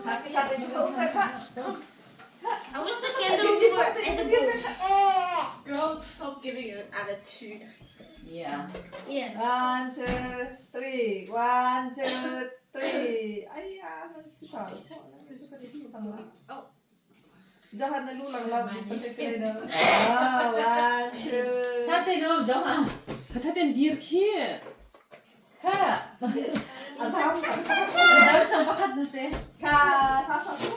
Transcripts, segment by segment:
I wish the candles were edible. Girl, stop giving it an attitude. Yeah. Yeah. One, two, three. One, two, three. Ay, ah, nan si pa. Oh. Jahan na lu lang lang. Ah, one, two. Tate no jama. Tate dir khi. Kha. Asam, asam. Dau chang pakhat na te. Ka, sa sa su.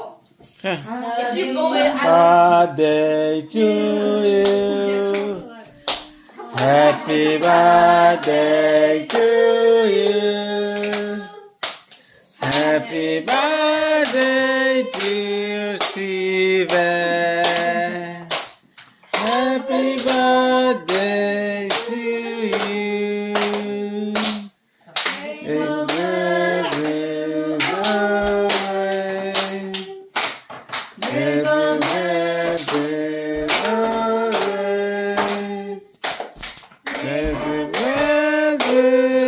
If you go in, I will. Birthday to you. Happy birthday to you. Happy birthday to Steven. Happy birthday to you. Happy birthday. Happy birthday, Happy birthday, happy birthday. Happy birthday to you.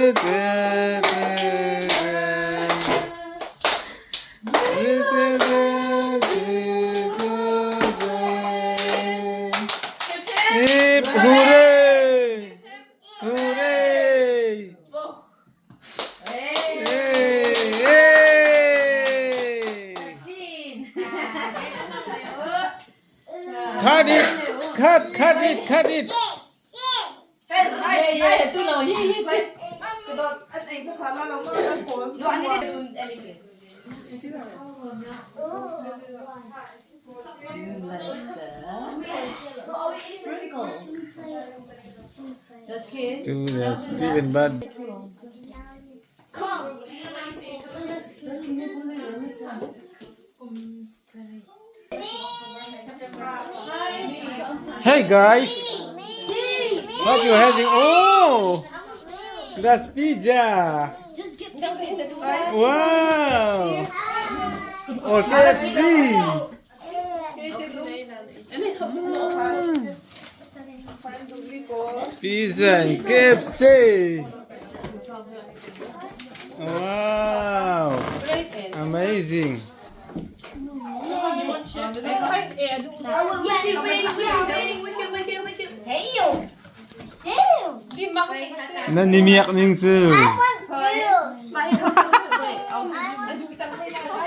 Hip hooray! Hooray! Hey. Hey! Hey! Chin. Cut it! Cut! Cut it! Cut it! Yeah, yeah, tu lo ye ye. Kedot, at ay pasala lang mo ang phone. No, I need to do anything. You like the sprinkles. Okay. To the Stephen Bud. Hey guys! What you having? Oh! That's pizza! Just get Wow! Oh, KFC! Pizza and KFC! Wow! Amazing! Yeah, Wicked, wicked, wicked, wicked. Damn. Damn. Nanimiyak ning su. I want juice.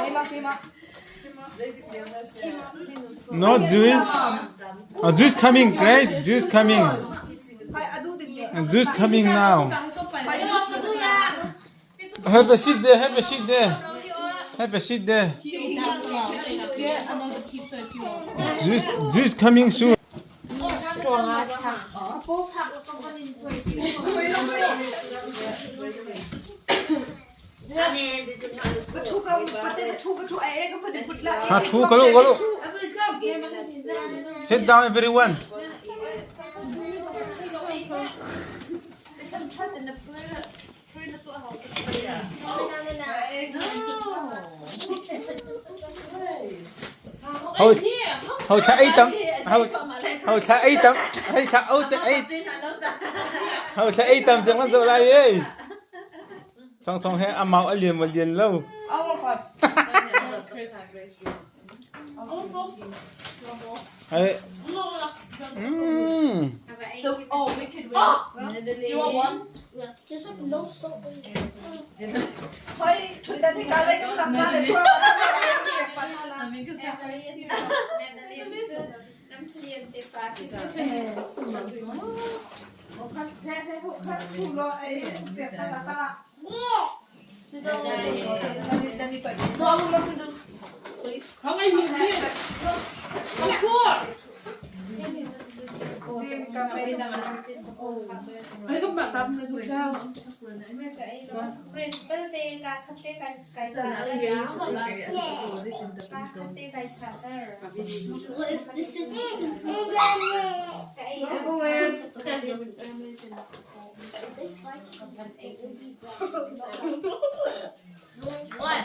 Pima, pima. No juice. Oh, juice coming, great. Juice coming. Ay, adu din niya. Juice coming now. Have a seat there. Have a seat there. Have a seat there. Get another pizza if you want. Juice, juice coming soon. Pachu ka, pati pachu, pachu, ay, ay, kapatid, putla. Ha, chu, kalu, kalu. Sit down, everyone. Hầu, hầu cha ấy tấm, hầu, hầu cha ấy tấm, hay cha âu tấm ấy, hầu cha ấy tấm chẳng có rồi lại ấy. Trong trong he ăn máu ăn liền một liền lâu. Hey. Mm. The, oh, wicked wings. Do you want one? Yeah, There's like no salt in there. Hoy, chundan ni kalay kang nakla, ito. No, I would love to do. Please. Không ai nhìn đi. Không cua. Ay, các bạn tâm lên sao? What if this is What?